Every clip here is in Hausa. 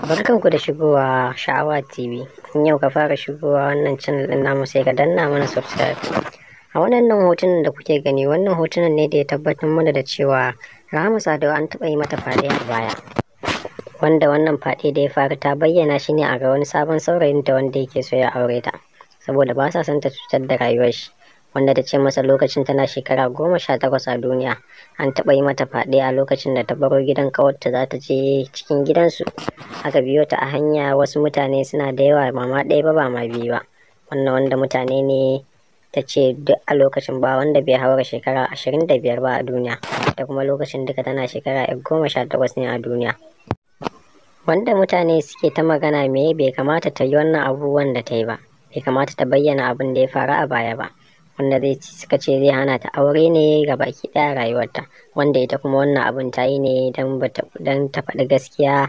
Barkanku da shigowa Sha'awa TV. In yau ka fara shigowa wannan channel ɗin namu, sai ka danna mana subscribe. A wannan hotunan da kuke gani, wannan hotunan ne da ya tabbatar mana da cewa Rahama Sadau an taɓa yi mata fyaɗe a baya. Wanda wannan fyaɗe da ya faru, ta bayyana shi ne a ga wani sabon saurayinta wanda yake so ya aure ta. Saboda ba sa son ta cutar da rayuwar shi. Wanda ta ce masa lokacin tana shekara 18 a duniya, an taɓa yi mata fyaɗe a lokacin da ta baro gidan ƙawarta za ta je cikin gidansu. Aka biyo ta a hanya, wasu mutane suna da yawa, ba ma ɗaya ba, ba ma biyu ba. Wannan wanda mutane ne, ta ce duk a lokacin ba wanda bai haura shekara 25 ba a duniya, da kuma lokacin duka tana shekara 18 ne a duniya. Wanda mutane suke ta magana me bai kamata ta yi wannan abubuwan da ta yi ba, bai kamata ta bayyana abin da ya faru a baya ba. Wanda zai suka ce zai hana ta aure ne ga baki ɗaya rayuwarta, wanda ita kuma wannan abin ta yi ne don ta faɗi gaskiya,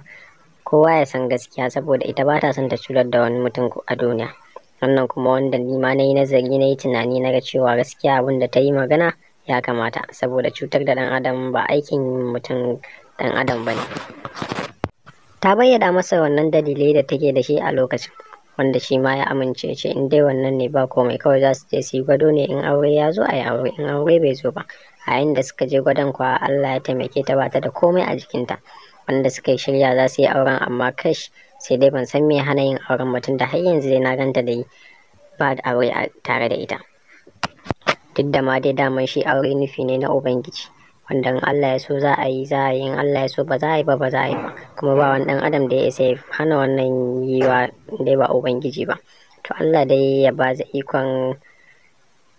kowa ya san gaskiya, saboda ita ba ta son ta cutar da wani mutum a duniya. Wannan kuma wanda ni ma na yi nazari, na yi tunani, na ga cewa gaskiya abin da ta yi magana ya kamata, saboda cutar da ɗan adam ba aikin mutum ɗan adam ba ne. Ta bayyana masa wannan dalilai da take da shi a lokacin, wanda shi ma ya amince, ce in dai wannan ne ba komai, kawai za su je su yi gwado ne, in aure ya zo a yi aure, in aure bai zo ba. A yayin da suka je gwadon kuwa, Allah ya taimake ta, ba ta da komai a jikinta. Wanda suka yi shirya za su yi auren, amma kash, sai dai ban san me hana yin auren mutum da har yanzu dai na ganta da yi ba da aure a tare da ita. Duk da ma dai daman shi aure nufi ne na Ubangiji, wanda in Allah ya so za a yi, za a yi, in Allah ya so ba za a yi ba, ba za a yi ba. Kuma ba wani dan adam da ya isa ya hana wannan yiwa dai ba Ubangiji ba. To, Allah dai ya ba ikon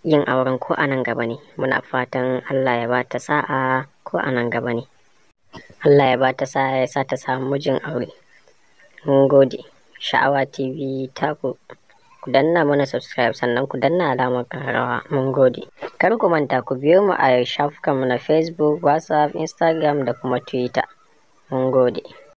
yin auren ko a nan gaba ne. Muna fatan Allah ya ba ta sa'a ko a nan gaba ne, Allah ya ba ta sa'a, ya sa ta samu mijin aure. Mun gode. Sha'awa TV taku, ku danna mana subscribe, sannan ku danna alamar kararrawa. Mun gode. Kar ku manta ku biyo mu a shafukanmu na Facebook, WhatsApp, Instagram da kuma Twitter. Mun gode.